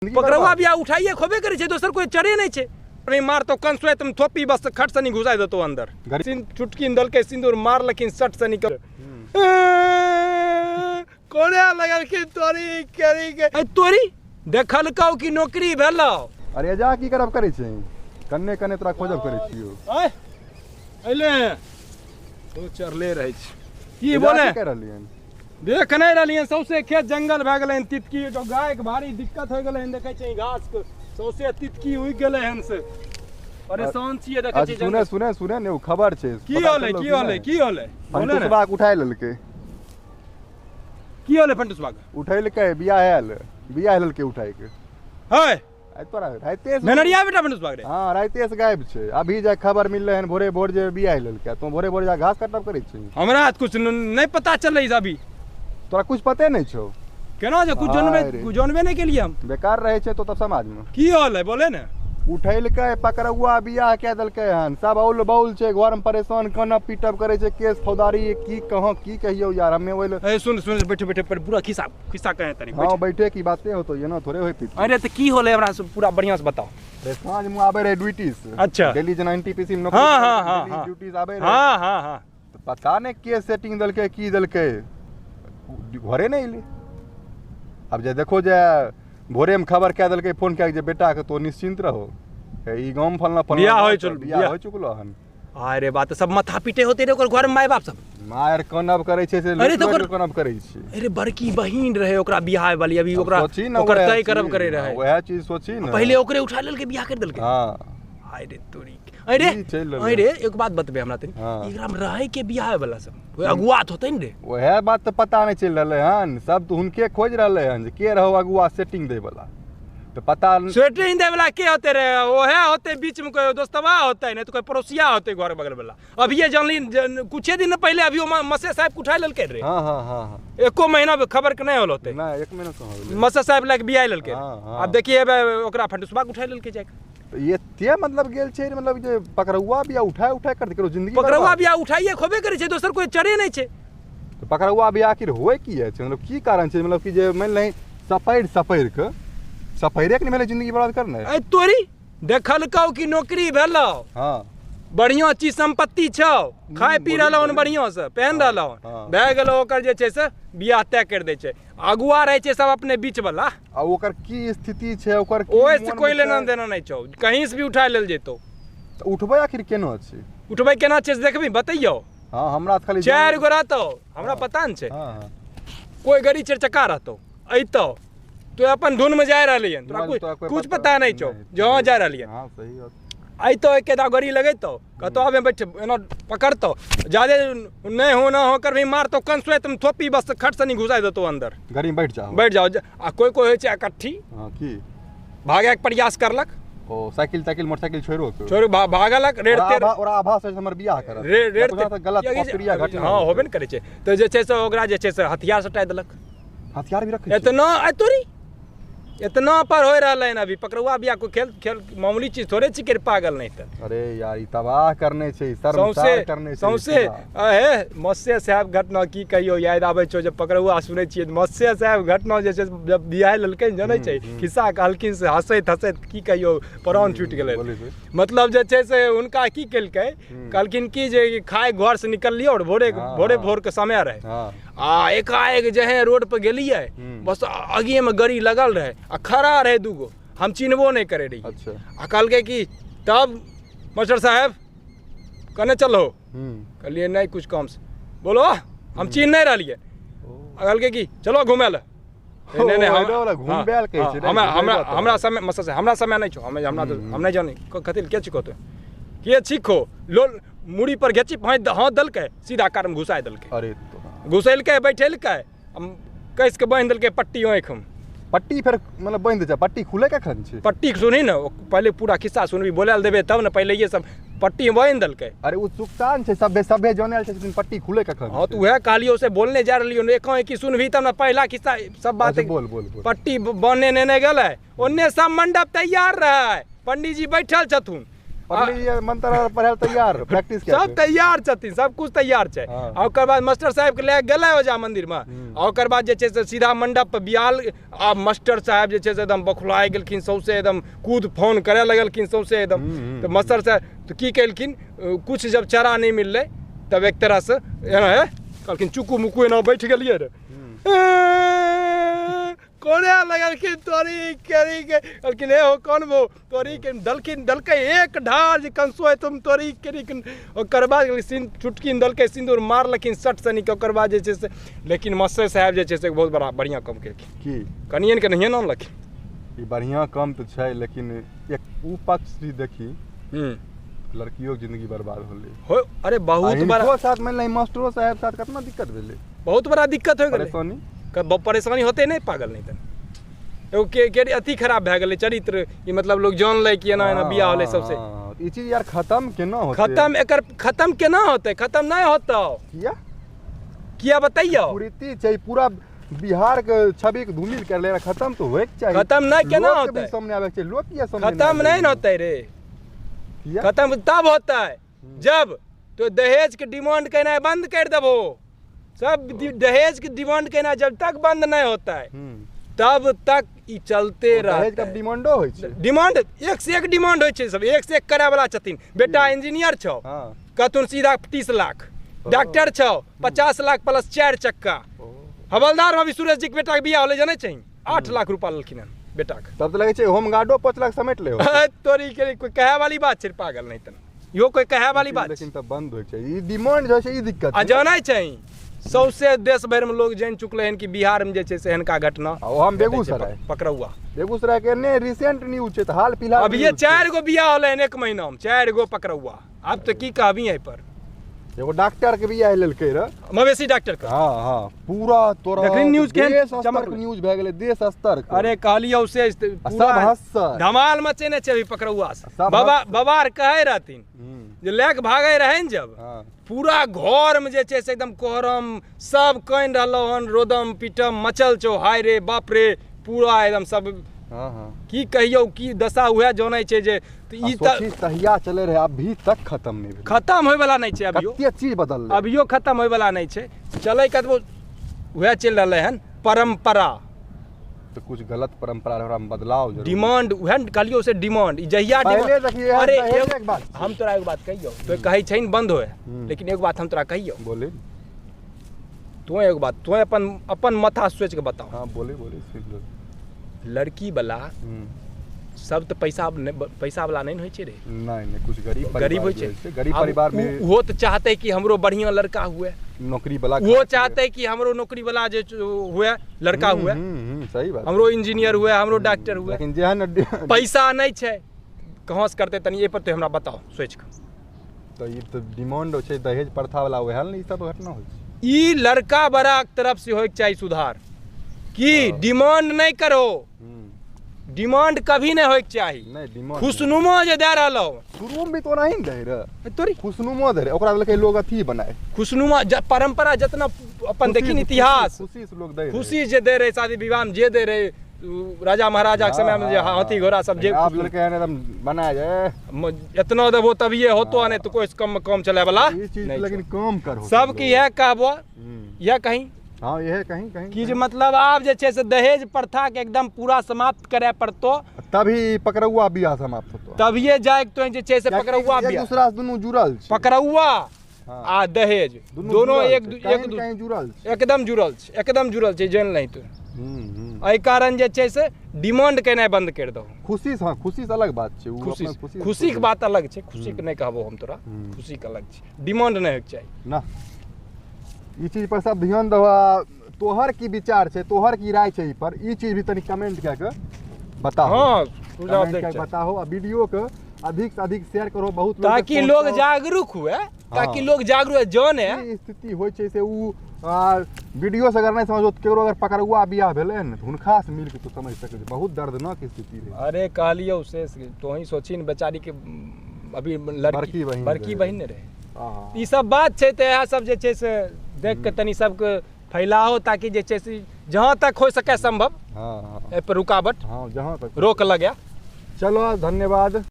पकड़ौआ बिया उठाइए खोबे करै छै, दोसर कोई चरे नहि छै। अरे मार तो कंसुए तुम थोपी बस खट सनी घुसाई देतो अंदर। चुटकी दलके सिंदूर मारलखिन सट सनी कर कोने लगलखिन तोरी करी के। ए तोरी देखलकौ कि नौकरी भेलौ। अरे जा की करब करै छै, कन्ने कन्ने तोरा खोजब करै छियौ। आय अइले तो चढ़ले रहै छै की जा बोले की कर रहलियन? देख नहि रहलियन, सौंसे खेत जंगल भए गेलै हन, तितकी जो गायके भारी दिक्कत हो गेलै हन। देखै छै घास के सौंसे तितकी उगि गेलै हन से परेशान छियै। देखै अच्छा छियै सुने जंगल। सुने सुने ने, ओ खबर छै। की पता होलै? चललौ की कि होलै? नहि? की होलै बोले ने। फंटुसबा के उठाय लेलकै। की होलै फंटुसबा के? उठेलकै बियाह आयल, बियाह लेलकै उठाय के। है आइ तोरा राइते से मेनरिया बेटा फंटुसबा के रे। हाँ राइते से गायब छै। अभी जे खबर मिललै हन भोरे भोर जे बियाह लेलकै। तू भोरे भोरे जा घास काटब करै छी? हमरा तऽ कुछ नहि पता चललै अभी। तोरा कुछ पते नहि छौ? केना जे कुछ जानबे अरे। कुछ जानबे नहि केलियै हम। बेकार रहै छै तो तब समाज में। की होलै बोले ने। उठेलकै पकड़ौआ बियाह कए देलकै हन। सब औल बौल छै घर में, परेशान कानब पीटब करै छै, केस फौदारी की कहाँ की कहियौ यार हमे ओहि ए सुन सुन, बैठे बैठे पर पूरा खिस्सा खिस्सा कहे तनी। हाँ बैठे की बाते होतो, एना थोड़े होय पीते। अरे तऽ की होलै हमरा से पूरा बढ़ियां से बताओ। रे साँझ में आबे रहे ड्यूटी से। अच्छा। डेली जेना एनटीपीसी में नौकरी हाँ, करै हाँ, रहे, हाँ, डेली हाँ। ड्यूटी से आबे रहे। हाँ हाँ हाँ। तऽ पता नहि के सेटिंग देलकै की देलकै, घरे नहि एलै। आब जे देखो जे भोरे में खबर कए देलकै फोन कए के जे बेटा के तो निश्चिंत रहो, ई गाँव में फलना फलना बियाह होइ गाँव चुल- छै, बियाह बियाह। होइ चुकलो हन। अरे बात सब माथा पीटे होते रे ओकर घर में माय बाप सब। मार कानब करै छै से अरे लोक तऽ ओकर- लोक कानब करै छै। अरे बड़की बहिन रहे ओकरा बियाह वाली, अभी अब ओकरा सोची ने ओकर वएह तय करब चीज, करे रहे। वएह चीज सोची ने। पहिले ओकरे उठा लेलकै बियाह कर देलकै। हाँ हाय रे तोरी अरे ई चलि रहलै। अरे एक बात बतबे हमरा तनी। हाँ। एकरा में रहे के बियाह वाला सब ओए अगुआ त होतै ने रे। वएह बात तऽ पता नहि चलि रहलै हन। सब तऽ हुनके खोजि रहलै हन जे के रहो अगुआ सेटिंग दै वाला, तऽ पता स्वेटर दै वाला के होते रे? ओहे होते बीच में कोई दोस्तवा होते, नहीं तो कोई पड़ोसिया होते घर बगल वाला। अभिये जानली कुछे दिन पहले अभी मसे साहब के उठा लेलकै रे। हाँ हाँ हाँ हाँ। एको महीना खबर के नहीं होल होते। नहि एक महीना कहाँ होलै। मसे साहब लाके बियाह लेलकै। हाँ, हाँ। अब देखिए अब ओकरा फंटुसबा के उठा लेलकै जाके। तऽ एते मतलब गेल छै, मतलब जे पकड़ौआ बियाह उठाय उठाय कर केकरो जिंदगी पकड़ौआ बर्बाद। बियाह उठाइए खोबे करै छै, दोसर कोई चरे नहीं छै। तऽ पकड़ौआ बियाह आखिर होइ की छै, मतलब की कारण छै? मतलब कि जे मानि लही सपैर सपैर के सपैरे के नहि भेलै जिंदगी बर्बाद करनाइ। ए तोरी देखलकौ कि नौकरी भेलौ, हाँ बढ़िया चीज संपत्ति छौ, खाय पी बोली, रहलौ हन बोली। बढ़िया से पहन हाँ, रहलौ हन। हाँ। भए गेलौ ओकर जे छै से बियाह तय कर दै छै। अगुआ रहै छै सब अपने बीच वाला। आ ओकर की स्थिति छै, ओकर की ओहि से मोनमे कोई लेना छै? देना नहीं छौ, कहीं से भी उठा लेल जेतौ। तऽ उठबै आखिर केना छै? उठबै केना छै से देखबी बतैयौ। हाँ हमरा तऽ खाली चारि गो रहतौ हमरा हाँ। पता नहि छै। हाँ हाँ कोई गाड़ी चारि चक्का रहतौ अयतौ तो अपन धुन में जाय रहलियन, तोरा मोबाइल तोरा कोई कुछ पता नहीं छौ जहाँ जाय रहलियन। हाँ सही बात। अयतौ एके दा गाड़ी लगेतौ कहतौ आबे बैठ एना पकड़तौ, जादे नहीं हो ना हो कर भी मारतौ कंसुए तुम थोपी बस खट सनी घुसाई देतौ अंदर। गाड़ी में बैठ जाओ। बैठ जाओ। आ कोई कोई होइ छै इकट्ठी हाँ की भागे के प्रयास करलक। ओ साइकिल ताइकिल मोटरसाइकिल छोड़ो के छोड़ भागलक रेड ओकरा तेर ओकरा आभास होइ छै हमर बियाह करत। रेड ओकरा तऽ गलत अप्रिय घटना हाँ होबे ने करै छै। तऽ जे छै से ओकरा जे छै से हथियार सटाइ देलक। हथियार भी रखै छै। एतना आ तोरी एतना पर होइ रहलै हन अभी पकड़ौआ बियाह कोई खेल खेल मामूली चीज थोड़े छिकै रे, पागल नहीं तऽ। अरे यार ई तबाह करने छै, सौंसे शर्मसार करने छै। सौंसे पूरा। अहे मत्स्य साहब घटना की कहियौ याद आबै छौ जब पकड़ौआ सुनै छियै तऽ मत्स्य साहब घटना जे छै जब बियाह लेलकै जनै छै खिस्सा कहलखिन से हँसैत हँसैत की कहियौ प्राण छूटि गेलै। बोलै छै। मतलब जे छै से हुनका की केलकै कहलखिन कि जे खाय घर से निकललियै और भोरे हाँ, भोरे हाँ। भोर के समय रहे। हाँ आ एकाएक जे है रोड पर गेलियै बस आगिए में गाड़ी लगल रहे आ खड़ा रहे दूगो, हम चिन्हबो नहीं करे रहियै। अच्छा। आ कहलकै कि तब मास्टर साहेब कने चलो? कहलियै नहीं कुछ काम से। बोलो हम चिन्ह नहीं रहलियै। आ कहलकै कि चलो घूमे लए। नहीं नहीं ओ, हम एना वाला घुमबै लए कहै छै, हाँ, नहि, हमरा हमरा घुमेबो तऽ। हमरा समय मास्टर साहेब हमरा समय नहीं छौ, हमे हमरा तऽ हम नहीं जानी कथी के छिको तो के छिको लो मुड़ी पर घेची हाथ देलकै सीधा कार में घुसाय देलकै। अरे तो घुसेलकै बैठेलकै कस के बान्हि देलकै पट्टी आँखिमे। पट्टी फेर मतलब बान्हि दै छै, पट्टी खुले कखन छै? पट्टी के सुनही ने, पहिले पूरा खिस्सा सुनबी, बोलै लए देबै तब ने। पहिले ये सब पट्टी बान्हि देलकै। अरे उत्सुकता ने छै, सभे सभे जानै लए छै पट्टी खुले कखन। हाँ तऽ उएह कहलियौ से बोलने जा रहलियौ एकां एकी सुनबही तब ने पहला खिस्सा सब बात। अच्छा, बोल बोल बोल। पट्टी बान्हने नेने गेलै, ओन्ने सब मंडप तैयार रहै, पंडीजी बैठल छथुन। पंडित मंत्र पढ़ै तैयार, प्रैक्टिस सब तैयार छथिन, सब कुछ तैयार छै। आ ओकर बाद मास्टर साहब के लए गेलै ओजा मंदिर में, आ ओकर बाद जे छै से सीधा मंडप पर बियाल। आ मास्टर साहब जे छै से एकदम बखुलाइ गेलखिन, सौंसे एकदम कूद फोन करे लगलखिन सौंसे एकदम। तऽ मास्टर साहब तऽ की केलखिन, कुछ जब चारा नहि मिललै तब एक तरह से एना है कहलखिन चुकू मुकू, एना बैठ गेलियै रे कोने लगलखिन तोरी करी के, कहलखिन हे हो कौन वो तोरी के दलखिन, दलकै एक ढार जे कंसो है तुम तोरी करी के। ओकर बाद चुटकी दलकै सिन्दूर मारलखिन सट सनी के। ओकर बाद जे छै से लेकिन मास्टर साहब जे छै से बहुत बड़ा बढ़िआँ काम केलखिन की कनियन के नहिए नानलखिन। ई बढ़िआँ काम तऽ छै, लेकिन एक उ पक्ष भी देखी लड़कियों के जिंदगी बर्बाद होलै हो। अरे बहुत बड़ा साथ में नहीं मास्टरो साहब साथ कितना दिक्कत भेलै, बहुत बड़ा दिक्कत हो गेलै, परेशानी होते नहीं पागल नहीं तन एगो के अति खराब भए गेलै चरित्र, ई मतलब लोग जान लै कि एना एना बियाह होलै सबसे। ई चीज यार खत्म केना होतै, खत्म एकर खत्म केना होतै, खत्म नहीं होतौ किया किया बतैयौ। कुरीति छै पूरा बिहार के छवि के धूमिल कर ले, खत्म तो होए के चाही, खत्म नहीं केना होतै, सामने आबै छै लोग किया सामने खत्म नहीं होतै रे। खत्म तब होता है जब तो दहेज के डिमांड केनाइ बंद कर देबो, सब दहेज के डिमांड केना जब तक बंद नहीं होता है तब तक ई चलते रहता। दहेज के डिमांडो होइ छै, डिमांड एक से एक डिमांड होइ छै, सब एक से एक करे वाला छथिन। बेटा इंजीनियर छौ कहथुन सीधा 30 लाख, डॉक्टर छौ 50 लाख प्लस 4 चक्का, हवलदार अभी सुरेश जी के बेटा के बियाह होलै जनै छही 8 लाख रुपा लेलखिन हन बेटा के। तब तऽ लगै छै होमगार्डो 5 लाख समेट ले। तोरी के कोई कहे वाली बात छै पागल नहीं तन, इहो कोई कहे वाली बात। लेकिन तब बंद होइ छै ई डिमांड जे छै, ई दिक्कत आ जानै छै सौंसे देश भरि में लोग जानि चुकले हन कि बिहार में जे छै से एहनका घटना। हम बेगूसराय पकड़ौआ, बेगूसराय के ने रिसेंट न्यूज छै, हाल फिलहाल अभी ये 4 गो बियाह होलै हन एक महीना में, 4 गो पकड़ौआ। आब तऽ की कहबी एहि पर। एगो डॉक्टर के बियाह लेलकै र, मवेशी डॉक्टर के। हां हां पूरा तोरा देखली न्यूज के चमक न्यूज भए गेलै देश स्तर के। अरे कहलियौ से सब हंस धमाल मचेने छै अभी पकड़ौआ से। बाबा बाबार कहै रहथिन जे लए के भागै रहै ने जब, पूरा घर में जे छै से एकदम कोहरम सब कानि रहलो हन, रोदम पीटम मचल छौ, हाय रे बाप रे पूरा एकदम सब। की कहियौ की दशा उएह जानै छै जे ई तहिया चले रहे, अभी तक खत्म नहीं भेलै, खत्म होय वाला नहीं छै अभियो, कते चीज बदललै अभियो खत्म होय वाला नहीं छै, चलै कतबो उएह चलि रहलै हन परंपरा। तो कुछ गलत परंपरा रहे, ओकरा बदलाव जरूर। डिमांड उएह कहलियौ से डिमांड जहिया पहिले देखिए। अरे एक बात हम तोरा एक बात कहियौ, तो कहै छै बंद होय, लेकिन एक बात हम तोरा कहियौ। बोले तों एक बात तों अपन अपन माथा सोच के बताओ। हां बोले बोले सुन। लड़की वाला सब तऽ पैसा पैसा वाला नहीं होइ छै रे, नहीं नहीं कुछ गरीब गरीब होइ छै, गरीब परिवार में वो तऽ चाहते कि हमरो बढ़िया लड़का हुए, नौकरी वाला, वो चाहते कि हमरो नौकरी वाला जे हुए लड़का हुए, सही बात, हमरो इंजीनियर हुए, हमरो डॉक्टर हुए, लेकिन जेहन पैसा नहीं छै कहाँ से करते तनी एहि पर तो हमरा बताओ सोच के। तऽ ई तऽ डिमांड होइ छै दहेज प्रथा वाला, वएह ने ई सब घटना होइ छै। ई लड़का बड़ा के तरफ से होइके चाही सुधार कि डिमांड नहीं करो, डिमांड कभी नहीं होइके चाही। खुशनुमा जे दे रहल हो शुरू में भी तो नहीं दे रहे तोरी, खुशनुमा दे रहे ओकरा लके लोग अथी बनाए खुशनुमा परंपरा जितना अपन देखिन इतिहास खुशी से लोग दे, खुशी जे दे रहे शादी विवाह में जे दे रहे राजा महाराजा के समय में जे हाथी घोड़ा सब जे आप लड़के हैं एकदम बनाए जाए इतना देबो तभिए होतो, नहीं तो कोई कम कम चले वाला नहीं। लेकिन कम करो सबके यह कहबो यह कहीं। हाँ यह कहीं कहीं कि जे मतलब आप जे छै से दहेज प्रथा के एकदम पूरा समाप्त करे पड़तो तभी पकड़ौआ बियाह समाप्त होतो, तभिए जाए तो जे छै से पकड़ौआ बियाह एक दूसरा से दुनू जुड़ल छै, पकड़ौआ आ दहेज दोनों एक एक कहीं जुड़ल छै, एकदम जुड़ल छै, एकदम जुड़ल छै जान नहीं तो। एहि कारण जे छै से डिमांड केनाइ बंद कर दहो। खुशी से, हाँ खुशी से अलग बात छै, खुशी खुशी के बात अलग छै, खुशी के नहीं कहबो हम तोरा, खुशी के अलग छै, डिमांड नहीं होइके चाही ना। ई चीज पर सब ध्यान दहो। तोहर की विचार छै, तोहर की राय छै ई पर, ई चीज भी तनी कमेंट कए के बताहो। हाँ सुझाव दे के बताहो आ वीडियो के अधिक से अधिक शेयर करो बहुत लोग, ताकि लोग जागरूक हुए, ताकि लोग जागरूक जाने स्थिति होइ छै से उ वीडियो से अगर नहीं समझो केकरो अगर पकड़ुआ बियाह भेलै ने हुनका से मिल के तो समझ सकै छै, बहुत दर्दनाक स्थिति रहै। अरे कहलियौ से तोही सोची ने बेचारी के अभी लड़की बड़की बहिन ने रहे, ई सब बात छै। तऽ इएह सब जे छै से देख के तनी सबके फैलाओ ताकि जे छै से जहाँ तक हो सके संभव एहि पर रुकावट, हाँ जहाँ तक रोक लगे। चलो धन्यवाद।